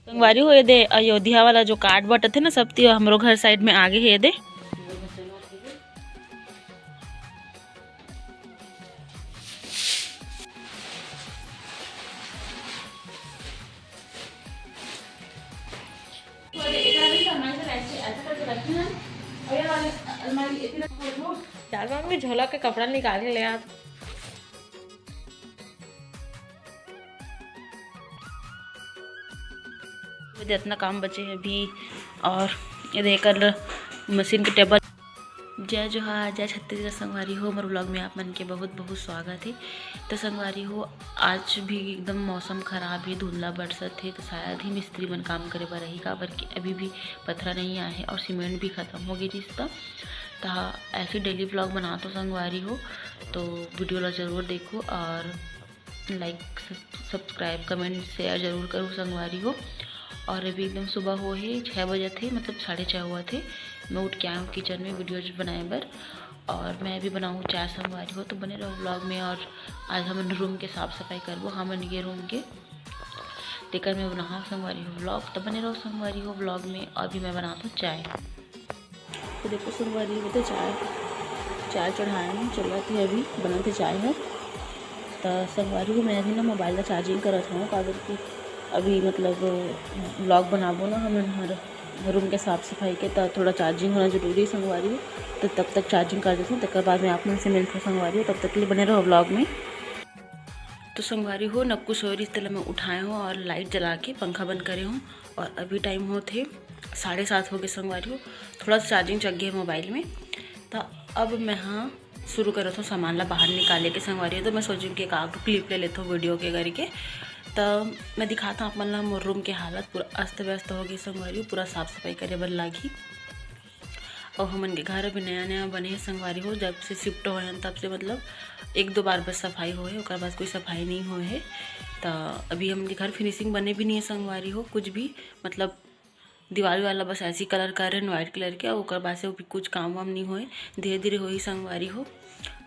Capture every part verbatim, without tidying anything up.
संगवारी हो, ये दे अयोध्या वाला जो कार्ड बटत हे ना, सब ती हमरो घर साइड में आगे हे, ये दे। चार बार में झोला के कपड़ा निकाल के ले आ। जितना काम बचे हे अभी, और ये देख कर मशीन के टेबल। जय जोहार, जय छत्तीसगढ़ संगवारी हो, मोर vlog में आप मन के बहुत बहुत स्वागत हे। तो संगवारी हो, आज भी एकदम मौसम खराब हे, धुंधला बरसत हे, तो शायद ही मिस्त्री मन काम करे बर आही, काबर कि अभी भी पथरा नहीं आए हे और सीमेंट भी खत्म हो गई रिश्ता। तो ऐसे डेली vlog बनात हो संगवारी हो, तो वीडियो ला जरूर देखो और like, subscribe, comment, share जरूर करो संगवारी हो। और अभी एकदम सुबह हो हे, छः बजे थे, मतलब साढ़े छः हुआ थे। मैं उठ के आए हूँ किचन में वीडियो बनाए बर, और मैं अभी बनाऊँ चाय संगवारी हो, तो बने रहो vlog में। और आज हमन रूम के साफ सफाई करबो, हमन के रूम के, तेकर मैं बनाऊँ संगवारी हो vlog, तो बने रहो संगवारी हो vlog में। और अभी मैं बनाता हूँ चाय। तो देखो संगवारी हो, तो चाय, चाय चढ़ाए हूँ, चलत हे अभी, बनत हे चाय ह। तो संगवारी हो, मैं अभी ना मोबाइल ला चार्जिंग करत हूँ, काबर कि अभी मतलब vlog बनाबो ना हमन हर रूम के साफ सफाई के, तो थोड़ा चार्जिंग होना जरूरी हे संगवारी हो। तो तब तक चार्जिंग कर देती हूँ, तकर बाद में आप मन से मिलते संगवारी हो, तब तक के लिए बने रहो vlog में। तो संगवारी हो, नक्कू सोए रहिस, तेला मैं उठाए हूँ और लाइट जला के पंखा बंद करे हूँ। और अभी टाइम होत हे साढ़े सात हो गए संगवारी हो। थोड़ा सा चार्जिंग चढ़ गया मोबाइल में। तो अब मैं हाँ शुरू करत हूँ सामान ला बाहर निकाले के संगवारी हो। तो मैं सोचूँ कि एक आग क्लिप ले लेता हूँ वीडियो के करके। तो मैं दिखाता हूँ आप मन ला मोर रूम के हालत, पूरा अस्त व्यस्त हो गई संगवारी हो, पूरा साफ सफाई करे बर लागही। और हमन के घर अभी नया नया बने हे संगवारी हो, जब से शिफ्ट होए हन तब से मतलब एक दो बार बस सफाई होए हे, ओकर बाद कोई सफाई नहीं होए हे। तो अभी हमन के घर फिनिशिंग बने भी नहीं हे संगवारी हो, कुछ भी, मतलब दीवाल वाला बस ऐसी कलर करे हन, व्हाइट कलर के, और ओकर बाद से अभी कुछ काम वाम नहीं होए, धीरे धीरे होही संगवारी हो।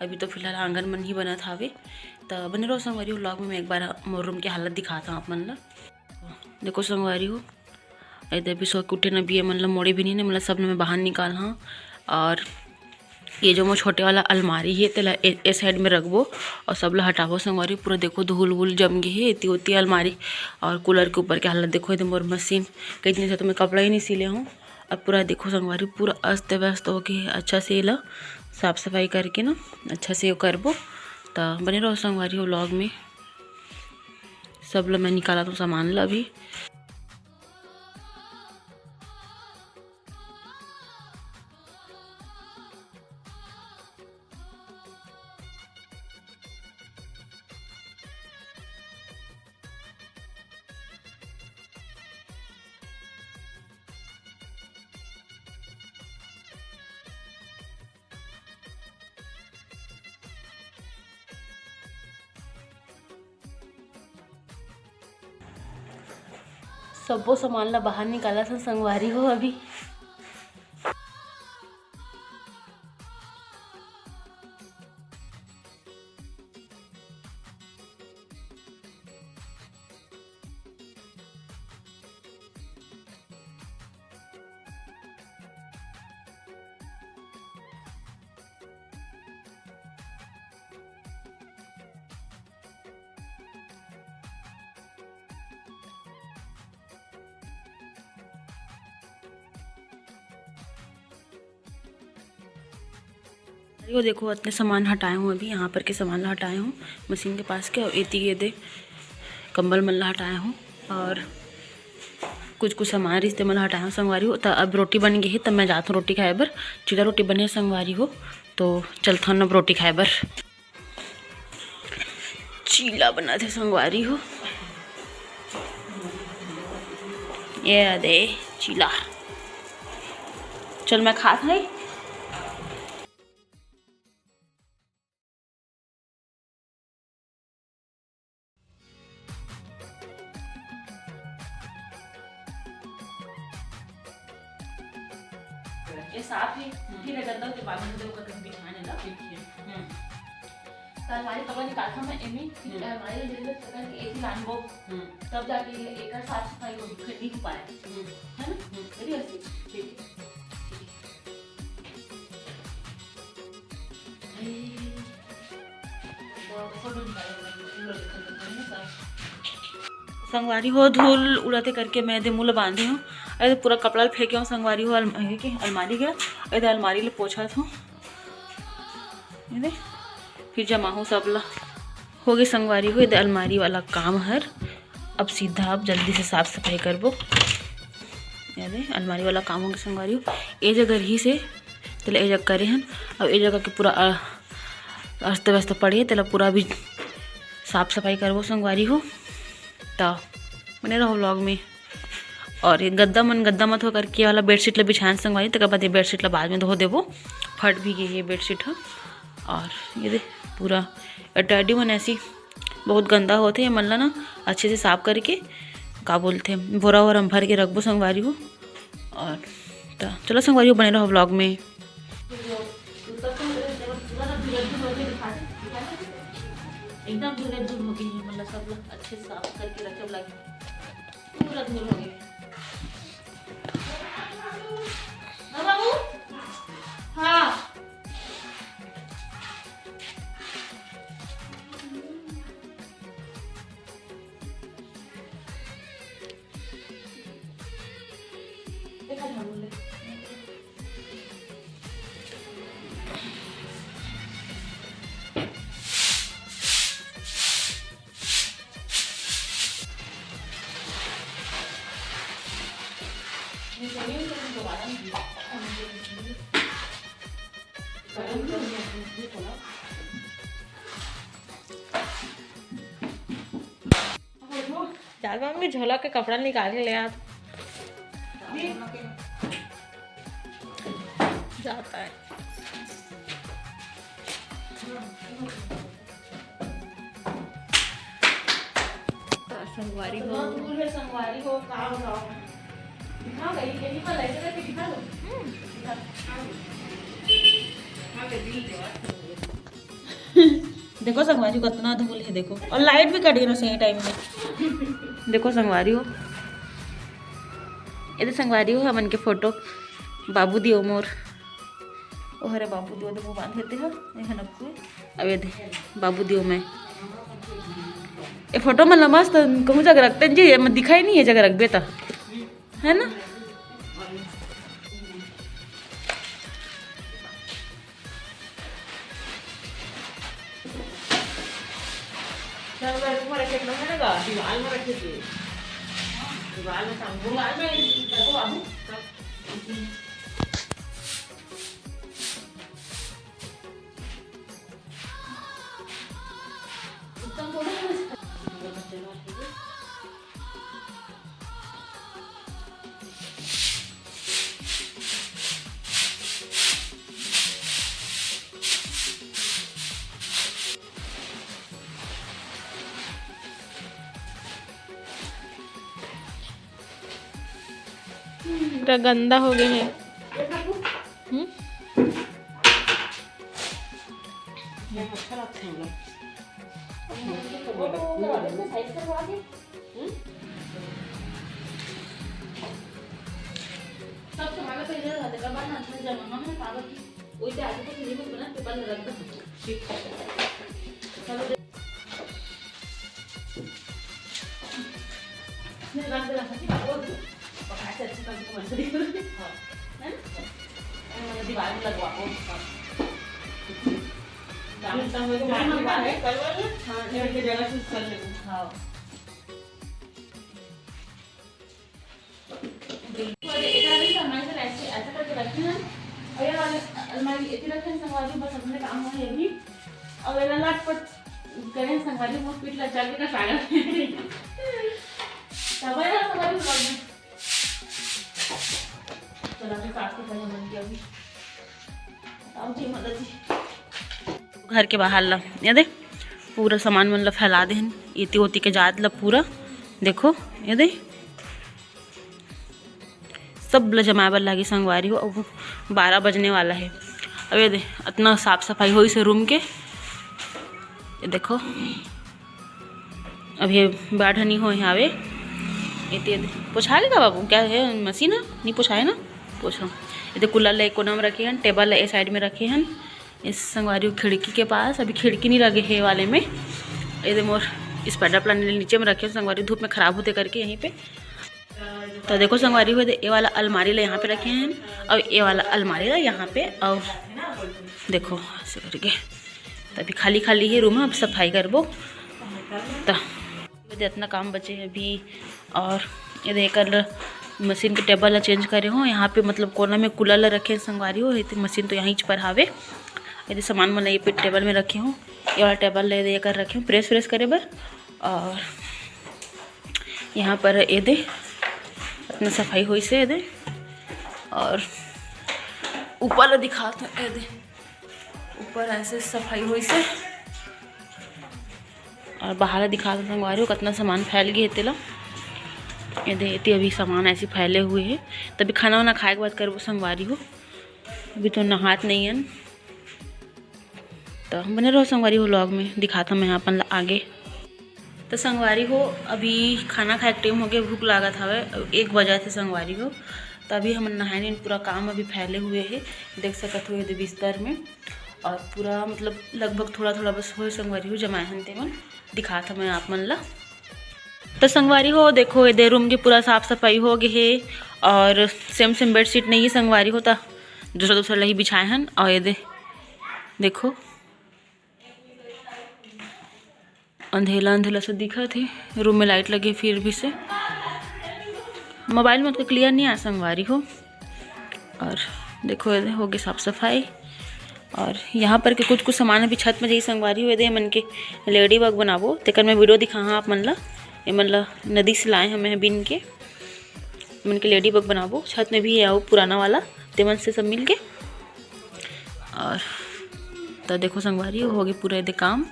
अभी तो फिलहाल आंगन मन ही बनत हावे। तो बने रहो संगवारी हो vlog में, मैं एक बार मोर रूम के हालत दिखाता हूँ आप मन ला। देखो संगवारी हो, ए दे अभी सो के उठे न, अभी ये मन ला मोड़े भी नहीं ने, मतलब सब ल मैं बाहर निकाल हाँ। और ये जो मोर छोटे वाला अलमारी हे, तेला ए, ए साइड में रखबो और सब ला हटाबो संगवारी। पूरा देखो धूल वूल जम गए हे एती ओती अलमारी। और कूलर के ऊपर के हालत देखो, ये दे मोर मशीन, कई दिन से तो मैं कपड़ा ही नहीं सिले हूँ। अब पूरा देखो संगवारी, पूरा अस्त व्यस्त हो गए हे। अच्छा से एला साफ सफाई करके ना अच्छा से करबो। तो बने रहो संगवारी हो vlog में, सब ला मैं निकालत हूँ सामान ला अभी। सब्बो सामान ला बाहर निकालत हन संगवारी हो अभी। अरे वो देखो, इतने सामान हटाए हूँ, अभी यहाँ पर के सामान ला हटाए हूँ मशीन के पास के, और एती ये दे कंबल मन ला हटाए हूँ, और कुछ कुछ सामान रिश्ते मन ला हटाए हूँ संगवारी हो। त अब रोटी बन गई है, तब मैं जात हूँ रोटी खाए बर। चीला रोटी बने संगवारी हो, तो चलथन अब रोटी खाए बर। चीला बनाथे संगवारी हो, ये दे चीला। चल मैं खात हई। ये साफ है, फिर गंदा होके बाद में तो कहीं बिछाने ला। ठीक है। हम्म। तो अलमारी कवर निकालता मैं एमी, फिर हम्म। अलमारी जरूरत पता कि एक ही लान वो, हम्म। तब जाके ये एक साफ सफाई होगी, फिर नहीं हो पाए। हम्म। है ना? हम्म। चलिए ऐसे। ठीक है। संगवारी हो, धूल उड़ाते करके मैं दे मुँह ल बांधे हूँ। अरे पूरा कपड़ा ल फेंके हूँ संगवारी हो, अलम-, ये के अलमारी के, अरे अलमारी ल पोछत हूँ। ये दे, फिर जमा हूँ सब ला। हो गई संगवारी हो, ये दे अलमारी वाला काम हर। अब सीधा अब जल्दी से साफ सफाई करबो। ये दे अलमारी वाला काम हो गया संगवारी हो। ए जगह रही से, तेला ए जगह करे हन। अब ए जगह के पूरा, अ, अस्त व्यस्त पड़े हे, तेला पूरा अभी साफ सफाई करबो संगवारी हो। त बने रहो vlog में। और ये गद्दा मन, गद्दा मत हो करके ये वाला bedsheet ला बिछाएन संगवारी, तेकर बाद ये bedsheet ला बाद में धो देबो, फट भी गई ये bedsheet ह। और ये दे पूरा teddy मन ऐसी बहुत गंदा होथे, ये मन ला ना अच्छे से साफ करके, का बोलथे, बोरा वोरा में भर के रखबो संगवारी हो। और त चलो संगवारी हो, बने रहो vlog में। एकदम धूल धूल हो गई है, मतलब सब लोग अच्छे से साफ करके रखे लगे, पूरा धूल हो गई। ना बाबू? हाँ। देखा झाड़ू ले। चल मम्मी, झोला के कपड़ा निकाल के ले आ। जाता है। संगवारी हो। दूर है संगवारी हो, का बताओ। दिखा गई, यही पर ऐसे करके दिखा दो। हम्म। दिखा। हाँ, बेटी, ये बात। देखो संगवारी हो, कतना धूल है, देखो। और light भी कट गई ना सही time में। देखो संगवारी हो, ये तो संगवारी हो, हमन के photo, बाबू दियो मोर। ओ हरे बाबू दियो, देखो बांध लेते हैं, ये है नक्कू। अब ये दे, बाबू दियो मैं। ये photo में लमस तो कहूँ जगह रखते जी, ये मैं दिखाई नहीं है जगह रखबे तो। है ना? दीवाल में रखे थे। दीवाल में टांग, दीवाल में रखो बाबू। पूरा गंदा हो गए है। हम्म? सबसे भाला पहले रहते, कब ना अपने जमाना में पावर की, वही से आगे तो फिर कुछ बना, पेपर में रख दो। ठीक। चलो, दे। नहीं, रख दे, रख दे, वो पका के अच्छी तरह से मत करिए। हाँ। है ना? अ, दीवार में लगवा को। हाँ। काम खत्म हो गया, काम हुआ है, कल वाला? हाँ, घर की जगह से कर लेंगे। हाँ। और ये अलमारी सब ऐसे, ऐसे करके रखे हैं। और ये वाली अलमारी इतनी रखे हैं, संगवारी, बस अपने काम हुआ ये भी। और ये लटपट करें, संगवारी, मुंह पीठ लचा के का सागर। सब है ना, संगवारी, सब है। चला के साफ सफाई मन की अभी। घर के बाहर ला, ये दे, पूरा सामान मन ला फैला देहन, एती ओती के जात ला पूरा। देखो, ये दे, सब ला जमाए बर लागे संगवारी हो। अब बारह बजने वाला है। अब ये दे, इतना साफ सफाई होइस हे रूम के। देखो, अभी बाढ़ नहीं होए हावे। एते पोछा गे का बाबू? क्या है, मशीन है? नहीं पोछाए ना, पोछो। एते कूलर ला एक कोना में रखे हन, टेबल ला ए साइड में रखे हन। इस संगवारी खिड़की के पास, अभी खिड़की नहीं लगे हे वाले में। एदे मोर spider plant नीचे में रखे हन संगवारी, धूप में खराब होते करके यहीं पे। तो देखो संगवारी हो, ये वाला अलमारी ला यहाँ पे रखे हैं और ये वाला अलमारी ला यहाँ पे, और देखो ऐसे करके। तो अभी खाली खाली है रूम, अब सफाई करबो। तो एदे इतना काम बचे है अभी। और ये देख, कल मशीन के टेबल ला चेंज करे हो, यहाँ पे मतलब कोना में कूलर ला रखे संगवारी हो, ये मशीन तो यहीं पर हावे। ये सामान मन ला ये पे टेबल में रखे हो, ये वाला टेबल ला ये कर रखे हो प्रेस व्रेस करे बर। और यहाँ पर ये दे, इतना सफाई होइस हे ये दे। और ऊपर ला दिखात हो, ये दे, ऊपर ऐसे सफाई होइस हे। और बाहर ला दिखात हो संगवारी हो, कितना सामान फैल गए हे तेला। ये दे, एती अभी सामान ऐसे फैले हुए हैं, तभी खाना वाना खाए के बाद करबो संगवारी हो। अभी तो नहात नहीं है। तो बने रहो संगवारी हो vlog में, दिखात हूँ मैं अपन ला आगे। तो संगवारी हो, अभी खाना खाए के टाइम हो गया, भूख लागत हवे, एक बजा थे संगवारी हो। तो अभी हमन नहाए नहीं, पूरा काम अभी फैले हुए है, देख सकत हो ये बिस्तर में। और पूरा मतलब लगभग थोड़ा थोड़ा बस होए संगवारी हो, जमाए हन तेमन, दिखात हूँ मैं आप मन ला। तो संगवारी हो देखो, ये दे रूम की पूरा साफ सफाई हो गई है। और सेम सेम बेडशीट नहीं है संगवारी हो, तो दूसरा दूसरा लही बिछाए हन। और ये दे देखो, अंधेला अंधेला से दिखत हे, रूम में लाइट लगे फिर भी से। मोबाइल में तो क्लियर नहीं आ संगवारी हो। और देखो, ये हो गए साफ सफाई। और यहाँ पर के कुछ कुछ सामान अभी छत में जाई संगवारी हो। ये दे मन के लेडी बग बनाबो, तेकर मैं वीडियो दिखाहा आप मन ला। ये मन ला नदी से लाए हमें बिन के, मन के लेडी बग बनाबो। छत में भी है वो पुराना वाला, तेमन से सब मिल के। और तो देखो संगवारी हो गए पूरा ये दे काम,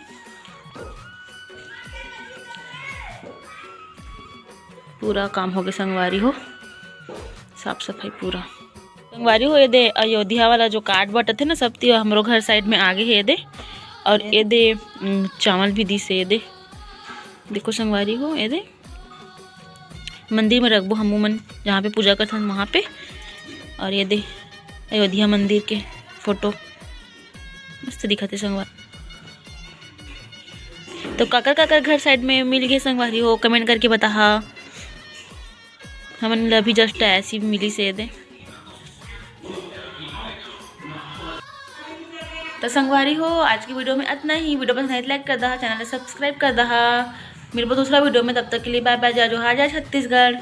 पूरा काम हो गए संगवारी हो, साफ सफाई पूरा। संगवारी हो, ये दे अयोध्या वाला जो कार्ड बटत हे ना सब, ती हमरो घर साइड में आगे हे ये दे। और ये दे उम, चावल भी दिस हे ये दे। देखो संगवारी हो, ये दे मंदिर में रखबो हमू मन, जहाँ पे पूजा करथन वहाँ पे। और ये दे अयोध्या मंदिर के फोटो मस्त दिखत हे संगवारी। तो काकर काकर घर साइड में मिल गए संगवारी हो, कमेंट करके बताहा। हमन ला अभी जस्ट ऐसी मिलिस हे ये दे। तो संगवारी हो, आज की वीडियो में इतना ही। वीडियो पसंद आए तो लाइक कर दहा, चैनल ला सब्सक्राइब कर दहा। मिलबो दूसरा वीडियो में, तब तक के लिए बाय बाय, जय जोहार, जय छत्तीसगढ़।